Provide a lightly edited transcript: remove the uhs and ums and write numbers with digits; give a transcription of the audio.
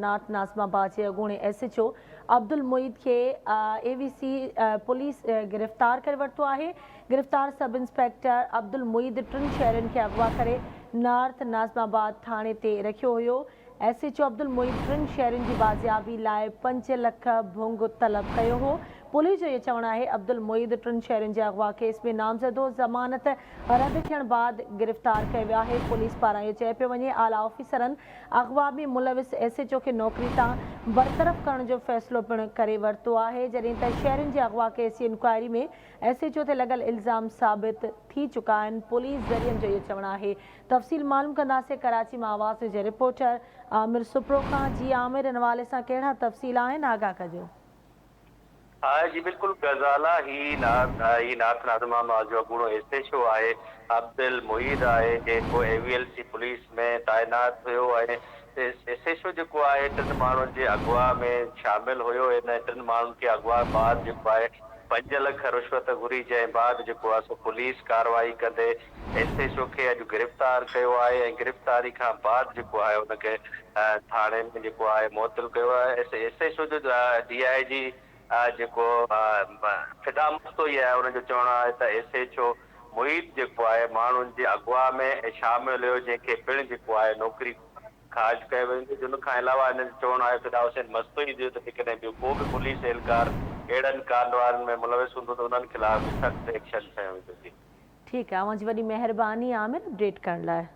North ناظم آباد جي اڳوڻي ايس ايڇ او عبدالمعيد کي اي وي سي پوليس گرفتار ڪري ورتو آهي. گرفتار سب انسپيڪٽر عبدالمعيد ٽن شهرين کي اغوا ڪري نارٿ ناظم آباد ٿاڻي تي رکيو هيو. ايس ايڇ او عبدالمعيد ٽن شهرين جي بازيابي لاء پنج لک ڀونگ طلب ڪيو هو. پوليس جو اهو چوڻ آهي عبدالمعيد ٽن شهرين جي اغوا ڪيس ۾ نامزد هو، ضمانت رد ٿيڻ بعد گرفتار ڪيو ويو آهي. پوليس پاران اهو چيو پيو وڃي اعليٰ آفيسرن اغوا ۾ ملوث ايس ايڇ او کي نوڪري تان برطرف ڪرڻ جو فيصلو پڻ ڪري ورتو آهي، جڏهن ته شهرين جي اغوا ڪيس جي انڪوائري ۾ ايس ايڇ او تي لڳل الزام ثابت ٿي چڪا آهن، پوليس ذريعن جو اهو چوڻ آهي. تفصيل معلوم ڪنداسين ڪراچي مان آواز نيوز جي رپورٽر عامر سپرو کان، جي عامر ان حوالي سان ڪهڙا تفصيل آهن آگاهه ڪجو. ها جي بلڪل غزالا هي هي نارٿ ناظم آباد جو اڳوڻو ايس ايڇ او آهي عبدالمعيد آهي جيڪو A V L C police ۾ تعينات have ۽ S H O جيڪو آهي ٽن ماڻهن جي اغوا ۾ شامل هيو ان ٽن ماڻهن کي اغوا بعد جيڪو آهي پنج لک رشوت گهري جنهن بعد جيڪو آهي سو پوليس ڪارروائي ڪندي ايس ايڇ او کي اڄ گرفتار ڪيو آهي ۽ گرفتاري کان بعد جيڪو آهي ان کي ٿاڻي ۾ جيڪو آهي معطل ڪيو آهي ايس ايڇ او جو ڊي I جي جيڪو فدا مستوئي آهي ان جو چوڻ آهي ته ايس ايڇ او محيط جيڪو آهي ماڻهن جي اغوا ۾ شامل هيو جنهن کي پڻ جيڪو آهي نوڪري خارج ڪيو ويندو جن کان علاوه هن جو چوڻ آهي فدا حسين مستوئي جو ته جيڪڏهن ٻيو ڪو به پوليس اهلڪار اهڙن ڪارروائين ۾ ملوث هوندو ته انهن خلاف به سخت ايڪشن کنيو ويندو جي. ٺيڪ آ اوهان جي وڏي مهرباني عامر اپڊيٽ ڪرڻ لاء.